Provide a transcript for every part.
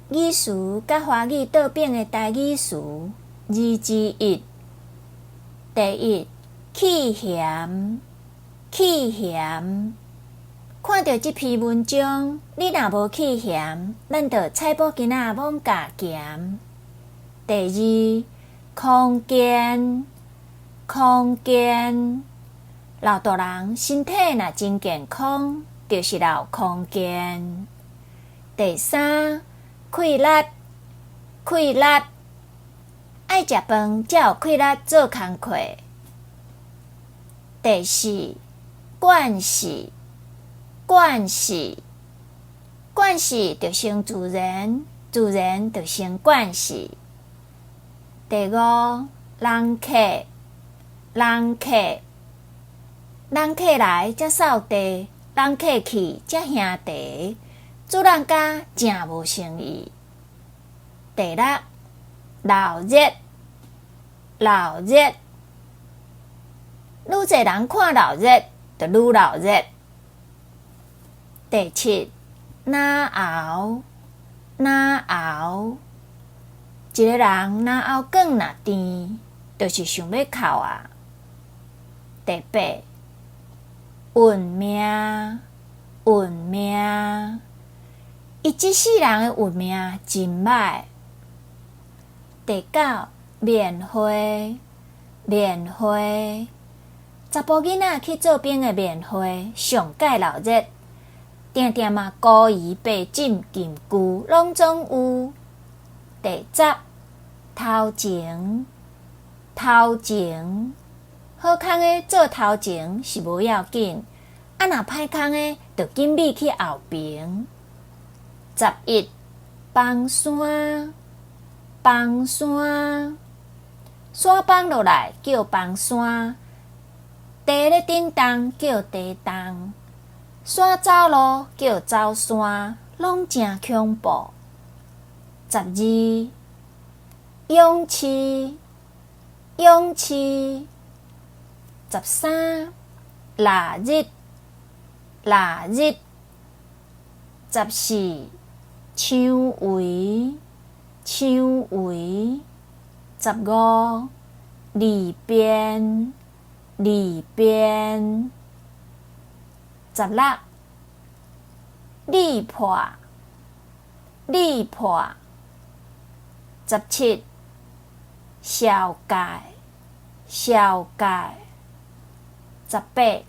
語詞佮華語倒反的台語詞二之一。第一，氣嫌，氣嫌。看著這篇文章，你若無氣嫌，咱就菜脯羹仔罔共鹹。第二，康健，康健。老大人身體若真健康，就是老康健。第三，氣力，氣力。愛食飯才有氣力做工課。第四，慣勢，慣勢。慣勢就成自然，自然就成慣勢。第五，人客，人客。人客來才掃地，人客去才兄弟。主人家誠無誠意。第六，鬧熱，鬧熱。愈濟人看鬧熱，就愈鬧熱。第七，嚨喉，嚨喉。一个人嚨喉管若甜，就是想欲哭啊。第八，運命，運命。伊這世人的運命真䆀。第九，面花，面花。查埔囡仔去做兵的面花上蓋鬧熱，定定嘛孤兒白枕金龜攏總有。第十，頭前，頭前。好康的做頭前是無要緊，啊若歹康的就緊覕去後爿。11，崩山，崩山。山崩落來叫崩山，地咧振動叫地動，山走路叫走山，攏誠恐怖。12，勇士，勇士。13，臘日，臘日。14，薔薇，薔薇。15，利便，利便。16，理破，理破。17，潲界，潲界。18，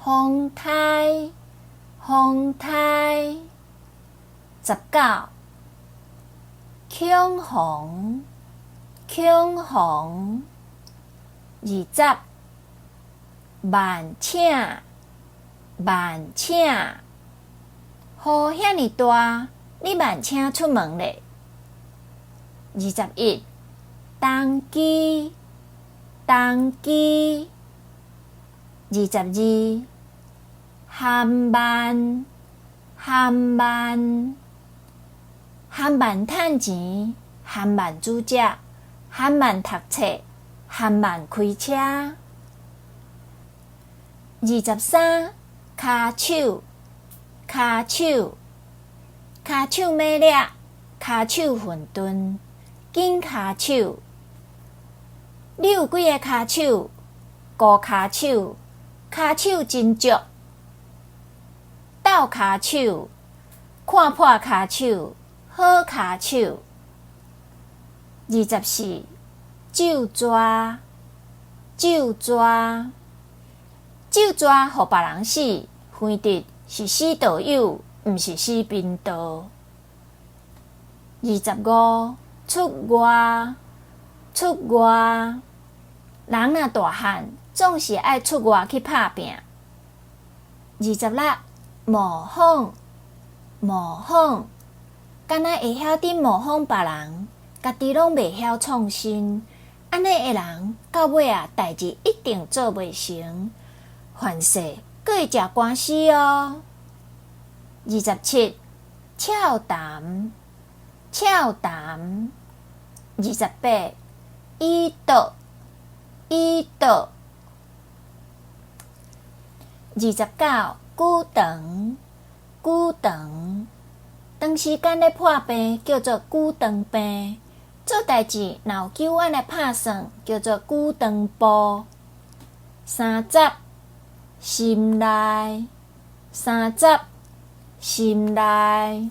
風颱，風颱。19，恐慌，恐慌。20，慢請，慢請。雨遐爾大，你慢請出門咧。21，同居，同居。22，含萬，含萬。含萬趁錢，含萬煮食，含萬讀冊，含萬開車。23，跤手，跤手。跤手馬掠，跤手混沌，緊跤手。你有幾个跤手？五跤手，跤手真足。鬥跤手，看破跤手，好跤手。24，咒蛇，咒蛇。咒蛇予別人死，橫直是死道友，毋是死貧道。25，出外，出外。人若大漢，總是愛出外去拍拚。26，模仿，模仿。敢若會曉得模仿別人，家己攏袂曉創新，按呢的人到尾仔，代誌一定做袂成，凡勢閣會食官司哦。27，俏談，俏談。28，伊倒，伊倒。29，久長，久長。長長時間咧破病叫做久長病。做代誌若有久按來拍算，叫做久長步。30，心內，30，心內。